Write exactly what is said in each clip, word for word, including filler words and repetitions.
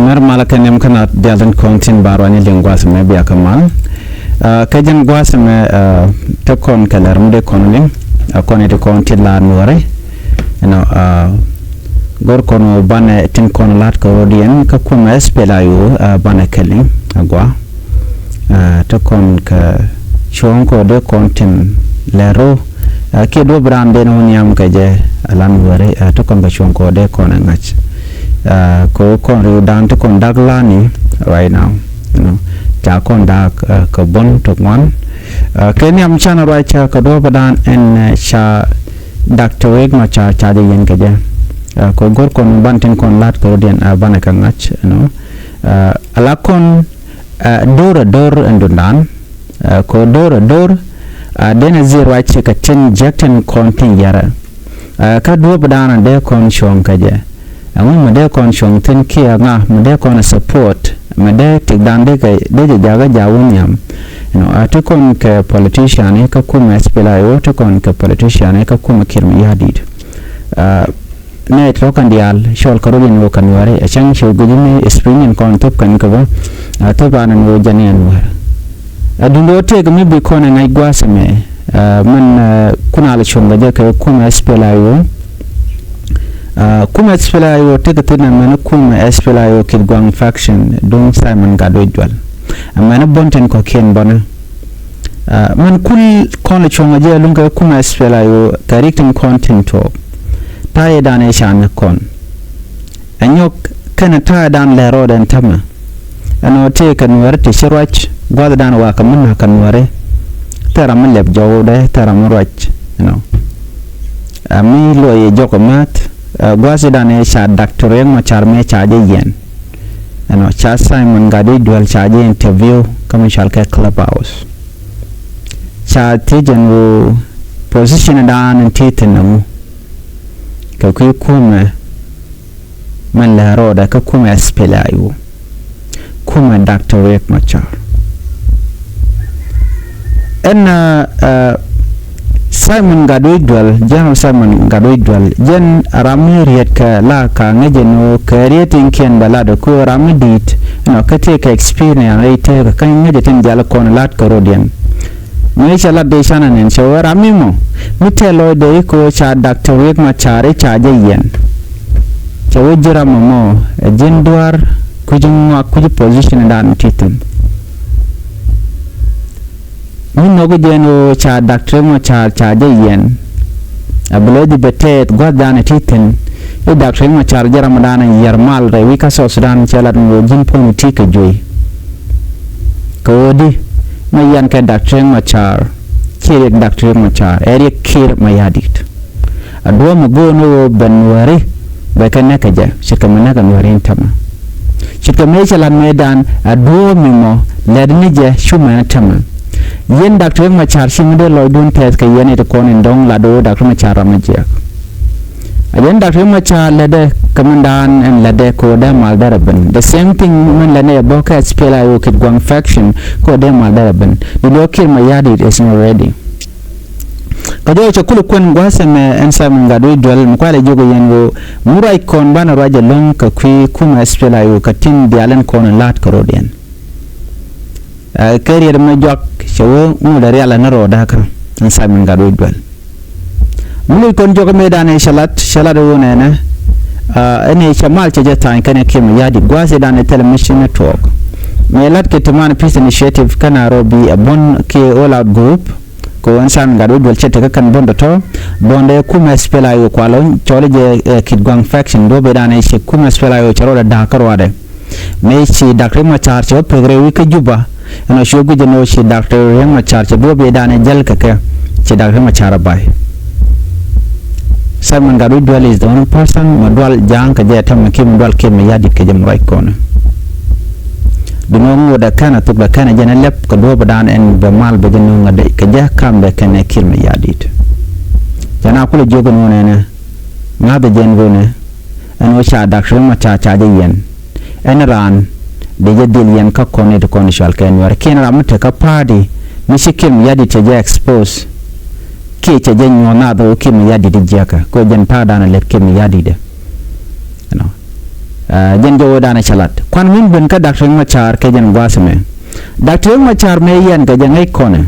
Mɛr malä kɛ niɛm kä na dial tin kɔn tin bar wa ni liŋ gua̱a̱th mɛ bia kä mal. Kä jɛn gua̱a̱th mɛ te kɔn kɛ lɛr mi dee kɔn liŋ a kɔn iti kɔn ti la nuɔri. Inɔ gor kɔn wä banɛ tin kɔn lat kɛ rodiɛn kä kumɛ S P L A I O banɛ kɛ liŋ a gua. Te kɔn kɛ cuɔ̱ŋ kɔ dee kɔn tin lɛr ro. Kiɛ duɔ̱p raan den wä nhiam kɛ jɛ a lan weri te kɔn kɛ cuɔ̱ŋ kɔ dee kɔn ɛ ŋa̱c. Kɛ wä kɔn riw dan te kɔn dak lani right now. Ca kɔn dak kɛ bun te ŋuan. Kɛ nhiam can ruac ca kɛ duɔ̱p dan ɛn ca Doctor Riek Machar ca jɛ yɛn kɛ jɛ. Kɛ gor kɔn ban tin kɔn lat kɛ rodiɛn banɛ kɛ ŋa̱c. Ala kɔn dor a dor ɛn dundan. Kɛ dor a dor a den a zir ruac kɛ tin jek tin kɔn tin yɛrɛ. Kä duɔ̱p dan a dee kɔn cuɔ̱ŋ kɛ jɛ. Ɛŋu mi dee kɔn cuɔ̱ŋ thin kiɛ ŋa mi dee kɔn support mi dee tik dan dee kɛ dee jɛ jakä jakä wä nhiam. Inɔ a ti kɔn kɛ politician i̱ kä kumɛ S P L A I O ti kɔn kɛ politician i̱ kä kumɛ Kiir Mayardit. Nɛ tɔ̱ kɛn diaal cɔl kɛ rot in wä kɛn wääri a cäŋ ci wä guic mi spring in kɔn thop kɛn kɛ bä. Thop an in wä jɛn in wääri. Ɛ duundɛ wä tëëk mi bi kɔn ɛ ŋa̱c gua̱a̱th ɛmɛ. Mɛn kun al cuŋ kɛ jɛ kɛ kumɛ S P L A I O. Kumɛ S P L A I O tëëk thi̱n ɛmɛn kumɛ S P L A I O Kit Gua̱a̱ŋ faction duŋ Simon Gatwec Dual. Ɛmɛn buɔ̱n tin kɔ̱kiɛn bɔnä. Mɛn kul kɔn lɛ cuɔ̱ŋ a jɛ luŋ kɛ kumɛ S P L A I O kɛ rik tin kɔn tin tuɔɔk. Ta̱yɛ dan ɛ can kɔn. Ɛ nyɔk kɛnɛ ta̱yɛ dan lɛ rɔɔdɛ ɛn tämɛ. Ɛn ɔ tëë kɛ nuɛri ti ci ruac gua̱th dan wakɛ mi na̱k kɛ nuɛri. Thɛr ram mi lɛp jɔwdɛ thɛr ram mi ruac. Ɛn ɔ ɛ mi luɔy yɛ jɔk ɛ määth. Gua̱th dan ɛ ca Doctor Riek Machar mi ca jɛ yɛn. Ɛnɔ ca Simon Gatwec Dual ca jɛ interview kä mi cɔal kɛ Clubhouse. Ca thiec ɛn ɣöö position dan in ti thi̱n ɛŋu kɛ kui̱ kumɛ mɛn lɛ rɔɔdɛ kä kumɛ S P L A I O. Kumɛ Doctor Riek Machar. Ɛn Simon Gatwec Dual, General Simon Gatwec Dual, jɛn ram mi riet kɛ la ka ŋäcɛ ni wä kɛ riet in kiɛn bɛ lat ko ram mi di̱i̱t. Ɛnɔ kä tëë kɛ experience rɛy tëë kɛ kä ŋäcɛ tin jal kɔn lat kɛ rodiɛn. Ŋäcɛ lat dee canɛ nɛn cɛ wä ram mi mɔ mi tɛl lɔcdɛ i̱ ko ca Doctor Riek Machar i̱ ca jɛ yɛn. Cɛ wä ji̱ ram mɔ mɔ ɛ ji̱n dua̱r kui̱c ŋuak kui̱c position dan ti thi̱n. Mi nhɔk jɛn ɣöö ca Doctor Riek Machar ca jɛ yɛn. A bi lo̱cdi bɛ tɛɛth gua̱thdan ti thi̱n. I̱ Doctor Riek Machar jɛ ramdan yiɛr mal rɛy wi̱c kä South Sudan cɛ lat ŋöö ji̱n puɔ̱ny ti kɛ juey. Kɛ ɣöö di mɛ yɛn kɛ Doctor Riek Machar. Ci Riek Doctor Riek Machar ɛ Riek Kiir Mayardit. A duɔ̱ɔ̱p mi go̱o̱r ni ɣöö ben nuääri bɛ kɛ näk kɛ jɛ ce̱tkɛ mi näk kɛ nuääri in tämɛ. Ce̱tkɛ mëë cɛ la̱t mëëdan a duɔ̱ɔ̱p mi mɔ lɛt ni jɛ cu mɛn tämɛ. Yɛn Doctor Riek Machar ci mi dee lɔcdun tɛth kɛ yɛn it kɔn in dɔ̱ŋ lat ɣöö Doctor Machar ram mi jiɛk. A yɛn Doctor Riek Machar lɛtdɛ kɛ mindan ɛn lɛtdɛ kɛ ɣöö dee mal dee rɛ ben. The same thing min lɛtnɛ yɛ bä kɛ S P L A I O Kit Gua̱a̱ŋ faction kɛ ɣöö dee mal dee rɛ ben. Di duɔ̱ɔ̱p Kiir Mayardit is not ready. Kä jɔw cɛ kulɛ kuɛn gua̱a̱th ɛmɛ ɛn Simon Gatwec Dual mi kualɛ jiök yɛn ɣöö mi ruac kɔn banɛ ruac ɛlɔ̱ŋ kɛ kui̱ kumɛ S P L A I O kɛ tin diaal ɛn kɔn in la̱a̱t kɛ rɔ̱diɛn. Ɛ kɛ riet mɛ juak cɛ wee ŋot ɛ rial ɛn rɔɔdä kä ɛn Simon Gatwec Dual. Mi loc kɔn jiök ɛ mëëdan ɛ cɛ lat cɛ lat ɛ ɣöö nɛnɛ ɛn ɛ cɛ mal cɛ jɛ tha̱a̱ny kɛnɛ Kiir Mayardit gua̱a̱th ëëdan ɛ thilɛ mi ci ni tuɔɔk. Mëë lat kɛ Timani Peace Initiative kä Nairobi ɛ buɔ̱n kiɛ All Out Group. Kɛ ɣöö ɛn Simon Gatwec Dual cɛ tekɛ kɛn buɔ̱n tɔ̱tɔ̱ buɔ̱ndɛ kumɛ S P L A I O kualä cɔl jɛ Kit Gua̱a̱ŋ faction duɔ̱p ëëdan ɛ ci kumɛ S P L A I O cɛ rɔɔdɛ da̱a̱k kä ruaadɛ. Mëë ci Doctor Riek Machar cɛ wä pek rɛy wi̱c kä Juba. Ɛn ɔ ci wä guic ɛn ɣöö ci Doctor Riek Machar cɛ duɔ̱p ëëdan ɛ jäl kɛ kɛ ci Doctor Riek Machar ɛ bay. Simon Gatwec Dual is the only person mɛ dual ja̱a̱ŋ kɛ jɛ täämɛ kiɛ mɛ dual kiɛ mɛ ya̱di̱t kɛ jɛ mɛ ruac kɔnɛ. Bi nööŋ ŋot ɛ kɛn ɛ thok ɛ kɛn ɛ jɛn ɛ lɛp kɛ duɔ̱ɔ̱pdan ɛn bɛ mal bɛ jɛ nööŋ ɛ dec kɛ jɛ kam bɛ kɛn ɛ Kiir Mayardit. Jɛn a kulɛ jiök ɛn ɣöö nɛnɛ ŋa̱th ɛ jɛn ɣöö nɛ ɛn ɣöö ca Doctor Riek Machar ca jɛ yɛn. Ɛn raan dee jɛ dhil yɛn kä kɔn it kɔn cɔal kɛ nuɛr kiɛn ram mi tekä party mi ci Kiir Mayardit cɛ jɛ expose. Kiɛ cɛ jɛ nyuɔ̱th naath ɣöö Kiir Mayardit jiäkä kɛ ɣöö jɛn ta̱a̱dan ɛ lät Kiir Mayardit ɛ. Ɛ, jɛn jɔwä danɛ cɛ lat kuan min ben kä Dak Riek Machar kɛ jɛn gua̱a̱th mɛ. Dak Riek Machar mɛ yɛn kɛ jɛ ŋäc kɔnɛ.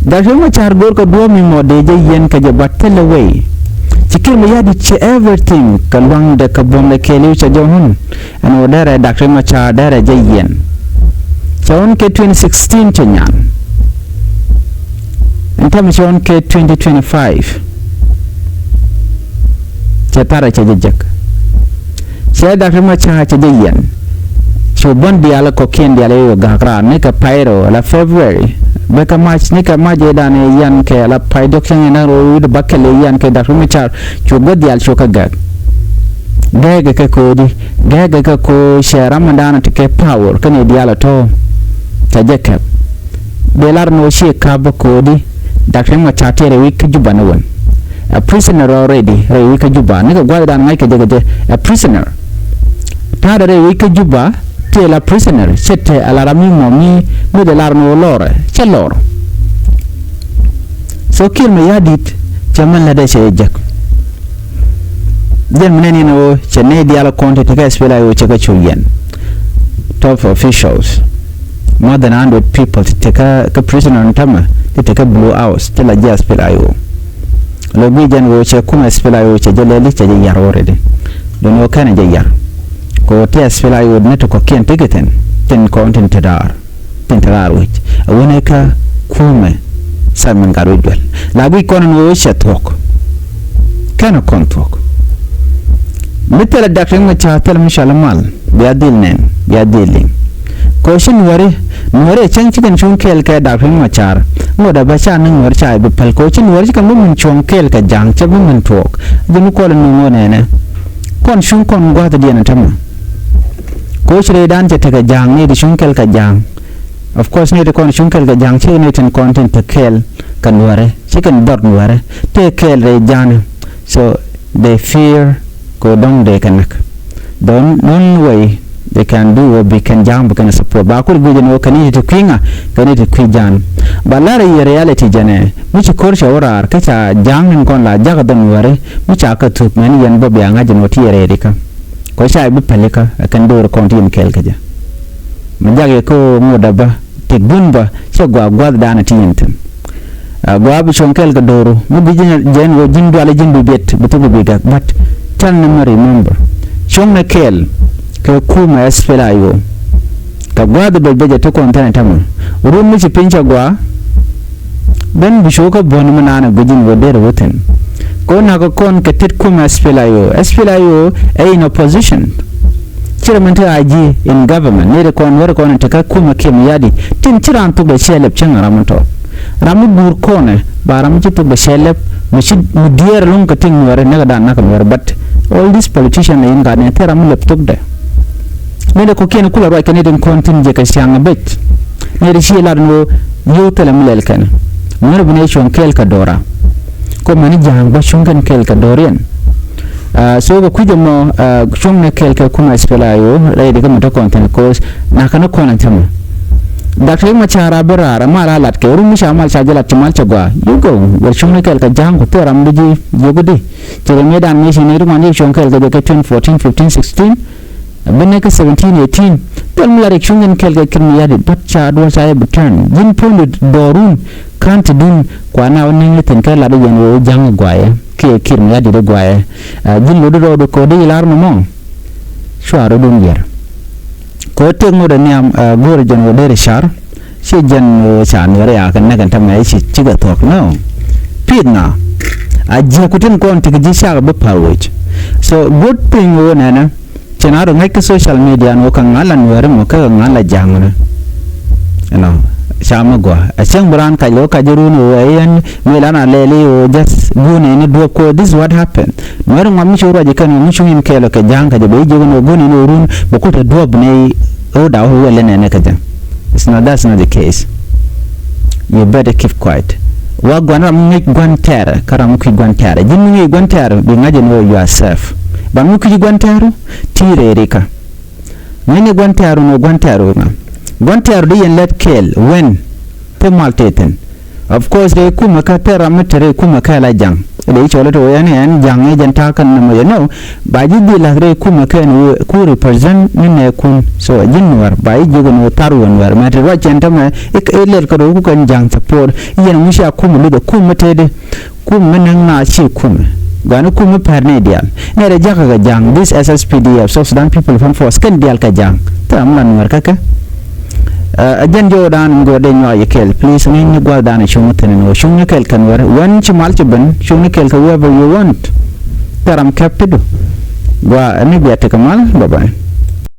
Dak Riek Machar go̱o̱r kɛ duɔ̱ɔ̱p mi mɔ dee jɛ yɛn kɛ jɛ, but thilɛ wei. Ci Kiir Mayardit ci everything kɛ luaŋdɛ kɛ buɔ̱mdɛ kɛɛliw cɛ jɛ wun. Ɛn ɣöö derɛ Dak Riek Machar derɛ jɛ yɛn. Cɛ wun kɛ twenty sixteen cɛ nyan. Ɛn tämɛ cɛ wun kɛ twenty twenty-five. Cɛ tharɛ cɛ jɛ jek. Cɛ Dak Riek Machar cɛ jɛ yɛn. Cu buɔ̱n diaal kɔ̱kiɛn diaal i̱ wä gak raan nikɛ pay rɛw la February. Bɛ kɛ March, nikɛ March ëë dan i̱ yɛn kɛ la pay diɔ̱k cäŋ in dan rɛw wi̱cdɛ bäkɛl i̱ yɛn kɛ Dak Riek Machar. Cu gua̱th diaal cu kɛ gak. Gɛɛkɛ kɛ ko̱o̱di, gɛɛkɛ kɛ ko̱o̱ cɛ ram in dan ti kɛ power kä ni diaal ɛ tɔ̱. Cɛ jɛ kɛp. Dee lar ni wä ci kap bä ko̱o̱di. Dak Riek Machar tëë rɛy wi̱c kä Juba ni wän. A prisoner already rɛy wi̱c kä Juba. Nikɛ gua̱th dan ŋa̱c kɛ jɛ kɛ jɛ. A prisoner. Ta̱a̱dɛ rɛy wi̱c kä Juba tëë la prisoner. Cɛ te a la ram mi mɔ mi, mi dee lar ni wä lɔrɛ. Cɛ lɔr. So Kiir Mayardit cɛ mɛn lätdɛ cɛ jek. Jɛn mi nɛn yɛn ɣöö cɛ nɛy diaal kɔn ti tekɛ S P L A I O cɛ kɛ cu yɛn. Top officials. More than hundred people ti tekɛ kä prisoner ni tämɛ ti tekɛ Blue House ti la ji̱ S P L A I O. Lɔ gui̱c jɛn ɣöö cɛ kumɛ S P L A I O cɛ jɛ lɛli cɛ jɛ yar already. Duŋ ɣöö kɛnɛ jɛ yar. Kɛ ɣöö ti S P L A I O ni ti kɔ̱kiɛn ti kɛ thi̱n tin kɔn tin te da̱a̱r. Tin te raar wec a wänɛ kä kumɛ. Simon Gatwec Dual la guic kɔn ɛn ɣöö cɛ thuɔ̱k. Kɛnɛ kɔn thuɔ̱k. Mi thilɛ Dak Riek Machar thilɛ mi cɔal i̱ mal bia dhil nɛn bia dhil liŋ. Kɛ ɣöö ci nuääri, nuääri ɛ cäŋ ci kɛn cuŋ kɛɛl kɛ Dak Riek Machar. Ŋot ɛ bä ca ni nuääri ca bi päl kɛ ɣöö ci nuääri ci kɛn bi min cuɔ̱ŋ kɛɛl kɛ ja̱a̱ŋ cɛ bi min thuɔ̱k. Ji̱n kɔl ni ŋot nɛnɛ. Kɔn cuŋ kɔn gua̱thdiɛn ɛ tämɛ. Kɛ ɣöö ci rɛydan cɛ tekɛ ja̱a̱ŋ ni ti cuŋ kɛɛl kɛ ja̱a̱ŋ. Of course ni ti kɔn cuŋ kɛɛl kɛ ja̱a̱ŋ ci ni tin kɔn tin te kɛɛl kɛ nuäärɛ ci kɛn dhɔr nuäärɛ te kɛɛl rɛy ja̱a̱ŋ. So they fear kɛ dɔ̱ŋ dee kɛ näk. The only way they can do wä bi kɛn ja̱a̱ŋ bi kɛn support ba kur guic ni wä kɛn ni ti kui̱ ŋa kɛn ni ti kui̱ ja̱a̱ŋ. Ba la̱rä yɛ reality jɛnɛ mi ci ko̱r cɛ wä raar kä ca ja̱a̱ŋ in kɔn la jakä dhɔr nuäärɛ mi ca kä thuk mɛn yɛn bä bia ŋa̱c ni wä ti yɛ rɛy rikä. Kɔ ca bi pälikä ɛ kɛn do̱r kɔn ti yɛn kɛɛl kä jɛ. Mi jak yɛ kä ŋot a bä ti gun bä cɛ gua gua̱th danɛ ti yɛn thi̱n. A gua bi cuɔ̱ŋ kɛɛl kɛ do̱ru mi bi ji̱n jɛn wä ji̱n duali ji̱n bi biɛt bi thuk bi gak but can ni mi remember. Cuɔ̱ŋ ni kɛɛl kɛ kumɛ S P L A I O. Kɛ gua̱th bɛc bɛc a ti kɔn thi̱n a tämɛ run mi ci piny cɛ gua. Ben bi cu kä buɔ̱n mi naan a guic in wä der wä thi̱n. Kɛ wä nak kɔn kɛ tet kum S P L A I O. S P L A I O ɛ in opposition. Ci rɛ min te a ji̱ in government ni ri kɔn wä ri kɔn in te kä kum a Kiir Mayardit tin ci raan thuk dɛ cɛ lɛp cäŋ ram mi tɔ. Ram mi guur kɔnɛ ba ram mi ci thuk dɛ cɛ lɛp mi ci mi diɛɛr luŋ kɛ tin nuɛri näk dan nak nuɛri but all these politician in gat ni te ram mi lɛp thuk dɛ. Ni dɛ kɔkiɛn kula ruac kɛ ni tin kɔn tin jɛ kɛ ciaŋ a bec. Ni dɛ ci lat ni wä yio̱w thilɛ mi lɛl kɛn. Ŋuɛn bi ni cuɔ̱ŋ kɛɛl kɛ do̱ra. Kɔ mɛn ja̱a̱ŋ bä cuŋ kɛn kɛɛl kɛ do̱riɛn. Ah, so kɛ kui̱c ɛmɔ, ah, cuŋ ni kɛɛl kɛ kumɛ S P L A I O rɛy di kä mi te kɔn thin kos na kɛn kɔn ɛn thimɛ. Dak Riek Machar a bi raar a mal a lat kɛ rum mi ca mal ca jɛ lat ci mal cɛ gua. You go wɛr cuŋ ni kɛɛl kɛ ja̱a̱ŋ ku thil ram bi ji̱ yio̱k di. Ci rɛ mi dan mi ci ni ri ŋuan ji̱ cuɔ̱ŋ kɛɛl kɛ jɛ kɛ twenty fourteen, fifteen, sixteen. Bi nɛ kä seventeen, eighteen. Thil mi la rik cuŋ in kɛɛl kɛ Kiir Mayardit but ca duɔ̱ɔ̱r ca yɛ bi turn. Ji̱n puɔ̱ny di dɔɔrun ka̱n ti dun kua na wä ni̱ŋ ni thi̱n kɛ lat i̱ yɛn wee wä ja̱ŋ i̱ guayɛ kiɛ Kiir Mayardit i̱ guayɛ. Ɛ, ji̱n lot i̱ rɔɔdu ko̱di i̱ lar nɔmɔ. Cua rɔɔdun yɛr. Kɛ wä tëk ŋot ɛ nhiam, ɛ, go̱o̱r jɛn wä deri car. Ci jɛn wä ca nuɛri a kɛ nɛk ɛn tämɛ ci cikɛ thuɔ̱k nɔ. Pi̱i̱th na a jiäk ku tin kɔn ti kɛ ji̱ cakɛ bi pa̱r wec. So good thing wä nɛnɛ. Cɛ na rɔ ŋäc kä social media ni wä kä ŋa̱l a nuɛɛri mɔ kä ŋa̱l a ja̱a̱ŋ ni. You know, ca mi gua a cäŋ bi raan kac lo̱ kac run wä yɛn mi lan a lɛli wä just gun ni duɔp ko this is what happened. Nuɛɛri ŋuam mi cu ruac kɛn wä mi cuŋ in kɛɛl kɛ ja̱a̱ŋ kɛ jɛ bɛ ji̱ ji̱ wä ni wä gun ni wä run bɛ kul te duɔp ni wä daw wä wɛl ni nɛnɛ kɛ jɛ. It's not, that's not the case. You better keep quiet. Wa guan ram ŋäc guan tɛɛr kä ram ŋäc guan tɛɛr. Ji̱n mi ŋäc guan tɛɛr bi ŋa̱c in wä you are safe. Ba ŋäc guan tɛɛr. Ti rɛy rikä. Ŋäcni gua̱n tɛ̈ru ni gua̱n tɛ̈ru ŋa. Gua̱n tɛ̈ru di yɛn lɛt kɛɛl wɛn. Te mal te thi̱n. Of course rɛy kumɛ kä te ram mi te rɛy kumɛ kä la ja̱ŋ. Kɛ dee cɔl i̱ tɔ yɛn ɛn ja̱ŋ ɛ jɛn ta̱a̱ kɛn nɛmɔ yɛ nɔ. Ba ji̱ ji̱ la̱th rɛy kumɛ kɛn wee ku represent ni nɛɛkun. So ji̱n Nuɛr ba ji̱ ji̱ kɛn wee thar wee Nuɛr mɛ ti ruac cɛn tämɛ i̱ lɛl kɛ rɔ ku kɛn ja̱ŋ support. I̱ yɛn ŋuci a kumɛ luth ɛ kumɛ tëëdi. Kum mi näk naath ci kumɛ. Gua̱ni kum mi pɛr ni diaal. Nɛy rɛ jakä kɛ ja̱ŋ, this S S P D F, South Sudan People Defense Force, kɛn diaal kɛ ja̱ŋ. Thil ram mi la Nuɛr kä kɛ. Ɛ jɛn jɔwdan in go̱o̱r dee nyuak yɛ kɛɛl, please, ŋäcni gua̱thdan cuŋni thi̱n in ɣöö cuŋni kɛɛl kɛ Nuɛr. Wän ci mal ci ben, cuŋni kɛɛl kɛ whoever you want. Thil ram kɛp ti̱du. Gua̱ ni bia tekɛ mal, bye bye.